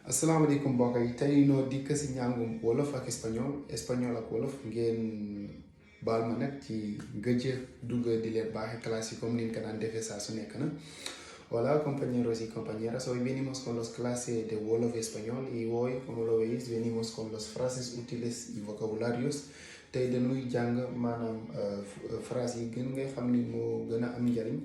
asalaamaaleykum mbokk yi tey noo dikk si njàngum wolof ak espagnol ak wolof ngeen baal ma nag ci gëj dugg di leen baaxe clase yi comme ni ñu ko daan defee saa su nekk na. Hola compañeros y compañeras, hoy venimos con las clases de Wolof y Español y hoy, como lo veis, venimos con las frases útiles y vocabularios. Tey dañuy jàng maanaam phrase yi gën ngay xam ni moo gën a am njariñ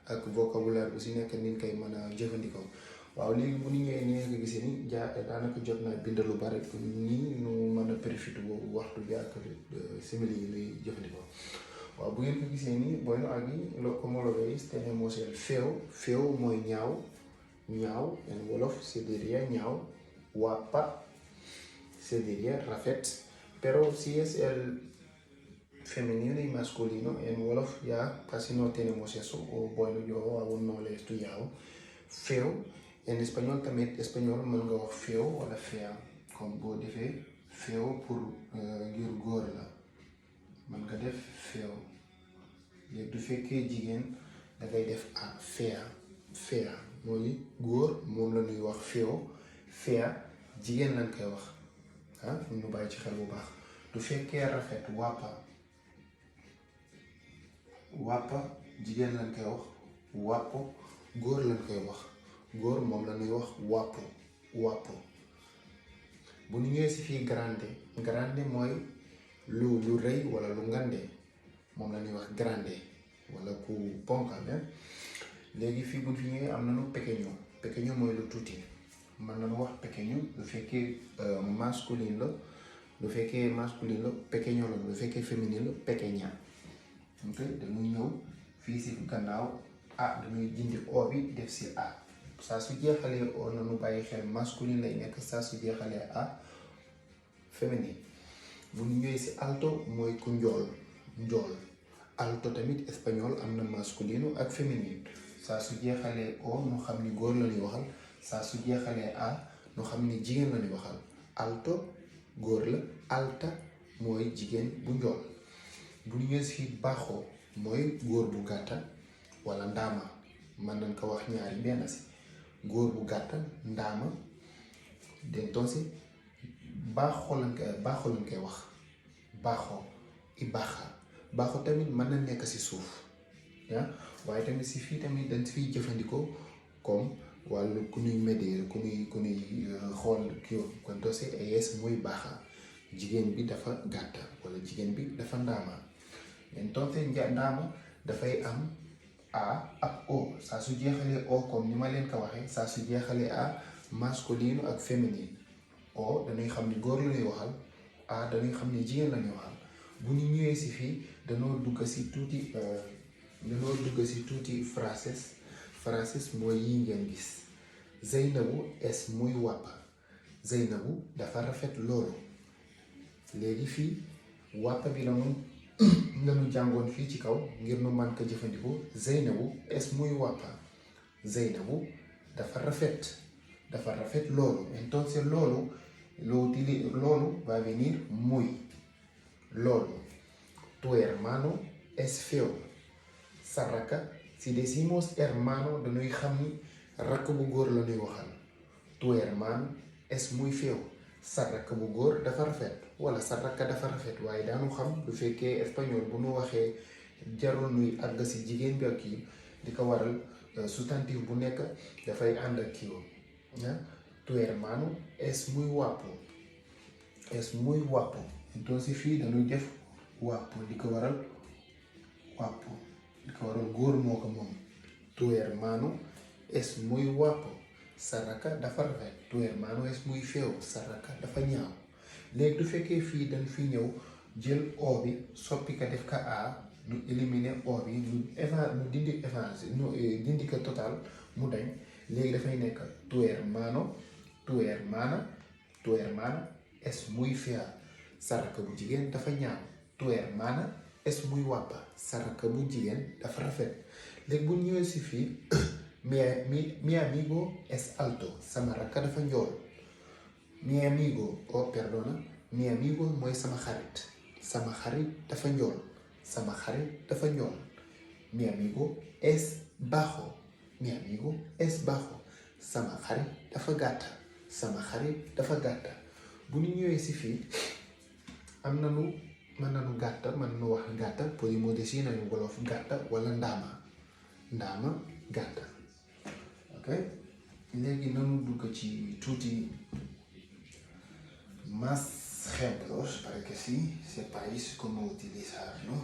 ak vocabulaire bu si nekk ni koy mën a jëfandikoo. waaw léegi bu ñu ñëwee ni nga gisee ni daanaka jot naa bind lu bari nii nu mën a profité waxtu bi ak simili yi nuy jëfandikoo. waaw bu ngeen ko gisee nii bueno aquí como lo veis tenemos el feo mooy ñaaw en wolof se diría ñaaw. Guapa se diría rafet, pero si es el femenino y masculino en wolof ya casi no tenemos eso, o bueno yo aún no lo he estudiado. Feo en español también mën nga wax feo wala fea, comme boo defee feo pour ngir góor la mën nga def feo. léegi du fekkee jigéen dangay def a fea mooy góor moom la ñuy wax fea jigéen lañ koy wax ñu bàyyi ci xel bu baax. du fekkee rafet wàppa jigéen lañ koy wax wàppo góor lañ koy wax góor moom la ñuy wax wàppo. bu ñu ñëwee si fii grande mooy lu rëy wala lu ngande moom la ñuy wax grande wala ku ponkal. léegi fii bu fi ñëwee am nañu pequeño mooy lu tuuti mën nañu wax pequeño lu fekkee masculine la pequeño la lu fekkee féminin la pequeña. ok dañuy ñëw fii si gannaaw dañuy dindi o bi def si a saa su jeexalee o nañu bàyyi xel masculine lay nekk saa su jeexalee a féminin. bu ñu ñëwee si alto mooy ku njool alto tamit espagnol am na masculino ak féminin. saa su jeexalee o ñu xam ni góor la ñuy waxal, saa su jeexalee a ñu xam ni jigéen la ñuy waxal. alto góor la, alta mooy jigéen bu njool. bu ñu ñëwee si baxo mooy góor bu gàtta wala ndaama mën nañ ko wax ñaari benn si góor bu gàtta ndaama. entonces baxo lañ koy wax baxo tamit mën na nekk si suuf waaye tamit si fii tamit dañ fiy jëfandikoo comme wàllu ku ñuy médire ku ñuy xool kii kon entonces es muy baxa jigéen bi dafa gàtta wala jigéen bi dafa ndaama. entonces ndaama dafay am a ak o saa su jeexalee o comme ni ma leen ko waxee saa su jeexalee a masculino ak féminin. o dañuy xam ni góor la ñuy waxal, a dañuy xam ni jigéen la ñuy waxal. bu ñu ñëwee si fii dañoo dugg si tuuti phrases mooy yi ngeen gis. Zeynabu es muy guapa, Zeynabu dafa rafet loolu. léegi fii guapa bi lañu jàngoon fii ci kaw ngir nu man ko jëfandikoo. Zeynabu es muy guapa, Zeynabu dafa rafet loolu. entonces loolu va venir muy. loolu tu hermano es feo, sa rakka si decimos hermano dañuy xam ni rakk bu góor la ñuy waxal. tu hermano es muy feo, sa rakk bu góor dafa rafet wala sa rakka dafa rafet. waaye daanu xam du fekkee espagnol bu nu waxee jarul nuy àgg si jigéen bi ak kii di ko waral substantif bu nekk dafay ànd ak kii tu hermano es muy guapo. entonces fii dañuy def guapo di ko waral góor moo ko moom. tu hermano es muy guapo, sa rakka dafa rafet. tu hermano es muy feo, sa rakka dafa ñaaw. léegi du fekkee fii dañ fi ñëw jël o bi soppi ko def ka a nu éliminer o bi nu dindi ko total mu dañ. léegi dafay nekk tu hermana es muy fea, sa rakka bu jigéen dafa ñaaw. tu hermana es muy guapa, sa rakka bu jigéen dafa rafet. léegi bu ñëwee si fii mi amigo es alto, sama rakka dafa njool. mi amigo mooy sama xarit dafa njool. mi amigo es bajo, sama xarit dafa gàtta, sama xarit dafa gàtta. bu ñu ñëwee si fii am nañu mën nañu gàtta mën nañu wax gàtta polymodécie nañu wolof gàtta wala ndaama gàtta. ok léegi nanu dugg ci tuuti más ejemplos para que sí sepáis cómo utilizarlo.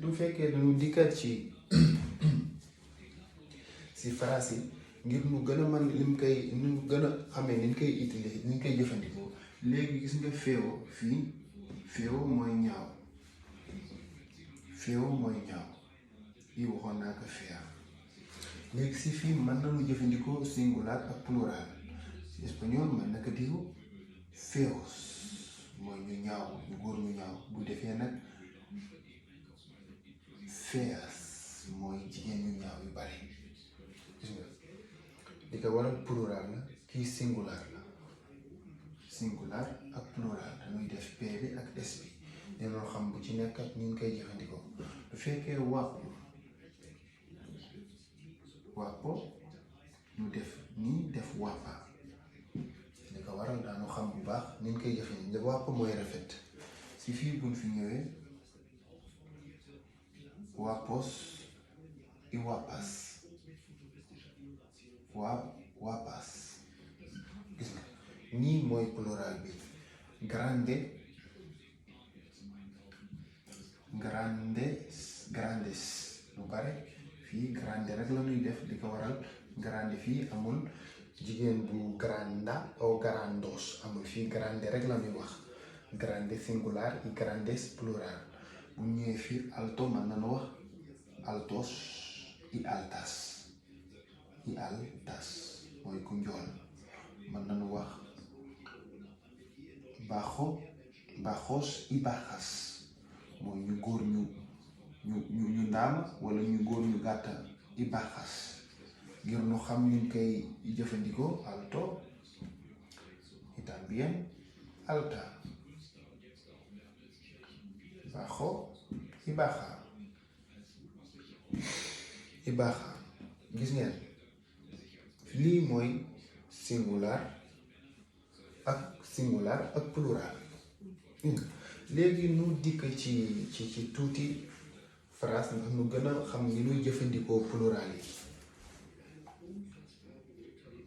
du fekkee dañu dikkat ci si phrase yi ngir nu gën a mën lim koy nu gën a xamee ni ñu koy utiliser ni ñu koy jëfandikoo. léegi gis nga feo fii feo mooy ñaaw lii waxoon naa ko fea. léegi si fii mën nañu jëfandikoo singular ak plural. si espagnol mën na ko diw feos mooy ñu ñaaw ñu góor ñu ñaaw. bu defee nag feas mooy jigéen ñu ñaaw yu bari. gis nga li ko waral plural la kii singular la. singular ak plural dañuy def P bi ak S bi dañoo xam bu ci nekk ak ñu ngi koy jëfandikoo. bu fekkee wàppo ñu def nii def wàppa. li ko waral dañoo xam bu baax ni ñu koy jëfandikoo. wàppo mooy rafet. si fii buñ fi ñëwee wàppos i wàppas wàppas. gis nga nii mooy plural bi. grandes lu bare fii grande rek la ñuy def. di ko waral grande fii amul jigéen bu granda o grandos amul. fii grande rek la ñuy wax. grande singular y grandes plural. bu ñëwee fii alto mën nañu wax altos y altas mooy ku njool. mën nañu wax bajos y bajas mooy ñu góor ñu ndaama wala ñu góor ñu gàtta y bajas. ngir nu xam ñu koy jëfandikoo alto y también alta. bajo y baja gis ngeen lii mooy singular ak plural. léegi nu dikk ci tuuti phrase ndax nu gën a xam ni nuy jëfandikoo plural yi.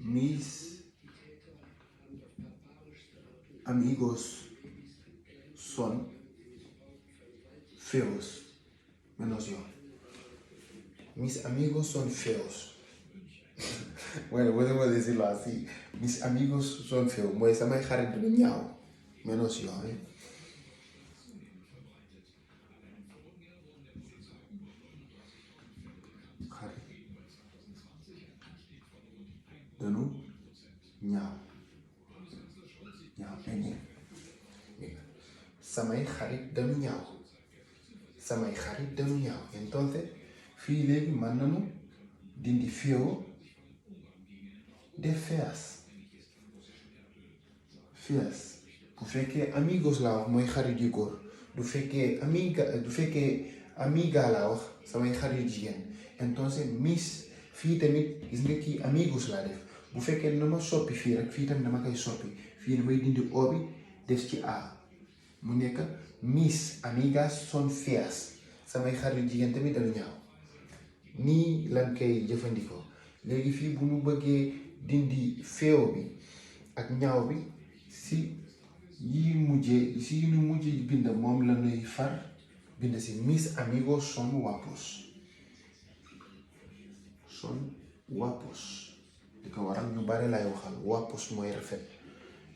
mis amigos son feos menos yo. mis amigos son feos. bueno, podemos decirlo así. mis amigos son feos mooy samay xarit du ñaaw menos yo. xarit dañu ñaaw samay xarit dañu ñaaw. entonces fii léegi mën nañu dindi feo def feas. bu fekkee amigos laa wax mooy xarit yu góor. du fekkee amiga laa wax samay xarit jigéen. entonces mis fii tamit gis nga kii amigos laa def. bu fekkee dama soppi fii rek fii tamit dama koy soppi. fii damay dindi o bi def ci a mu nekk mis amigas son feas samay xarit jigéen tamit dañu ñaaw. nii lan koy jëfandikoo. léegi fii bu ñu bëggee dindi feo bi ak ñaaw bi si yi ñu mujjee bind moom la ñuy far bind si mis amigos son guapos. di ko waral ñu bare lay waxal guapos mooy rafet.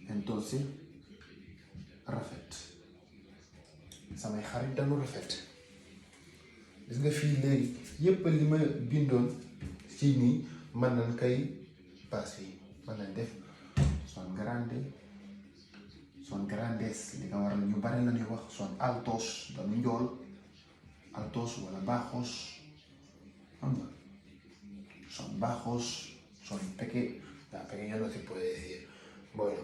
entonces rafet samay xarit dañu rafet. gis nga fii léegi yépp li ma bindoon ci nii mën nañ koy paas fii. mën nañ def son grandes li nga waral ñu bare la ñuy wax son altos dañu njool altos wala bajos xam nga son bajos son pequeños no se puede decir. bueno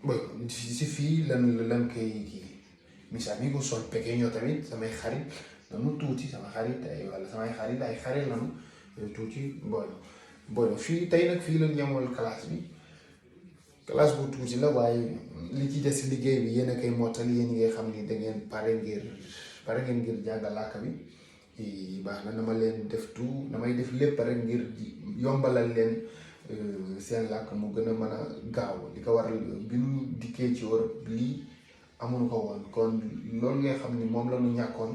bon si fii lan koy kii mis amigos son pequeños tamit samay xarit lanu tuuti sama xarit ay wala samay xarit ay xarit lanu tuuti bon fii tey nag fii lañ yemoon classe bu tuuti la waaye li ci des si liggéey bi yéen a koy mottali yéen ñi nga xam ni da ngeen pare ngeen ngir jàng làkk bi baax na dama leen def tout damay def lépp rek ngir yombalal leen seen làkk mu gën a mën a gaaw li ko waral bi ñu dikkee ci Europe lii amuñu ko woon kon loolu nga xam ni moom la ñu ñàkkoon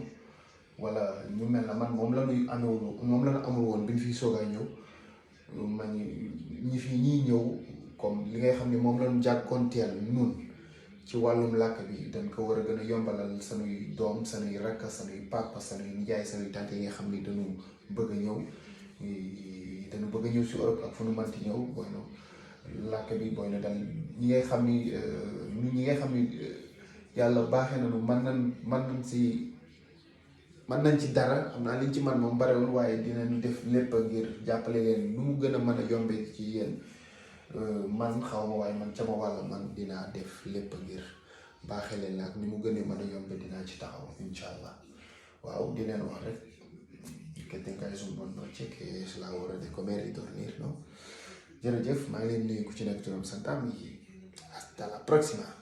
wala ñu mel na man moom la ñu amul woon bi ñu fiy soog a ñëw man ñii ñëw comme li ngay xam ne moom la ñu jàkkoonteel nun ci wàllum làkk bi dañ ko war a gën a yombalal sanuy doom sanuy rakk sanuy papa sanuy nijaay sanuy tante yi nga xam ni dañu bëgg a ñëw si Europe ak fu nu manti ñëw booy na làkk bi booy na dal ñi ngay xam ni yàlla baaxee nañu mën nañ ci dara xam naa liñ ci man moom barewul waaye dinañu def lépp ngir jàppale leen nu mu gën a mën a yombee ci yéen man xaw ma waaye man sama wàll man dinaa def lépp ngir baaxee leen nag ni mu gën a mën a yombee dinaa ci taxaw incha allah waaw di leen wax rek que tengáis un buen noche que es la hora de comer y dormir, ¿no? Jërëjëf maa ngi leen nuyu ku ci nekk turam santam yi hasta la próxima.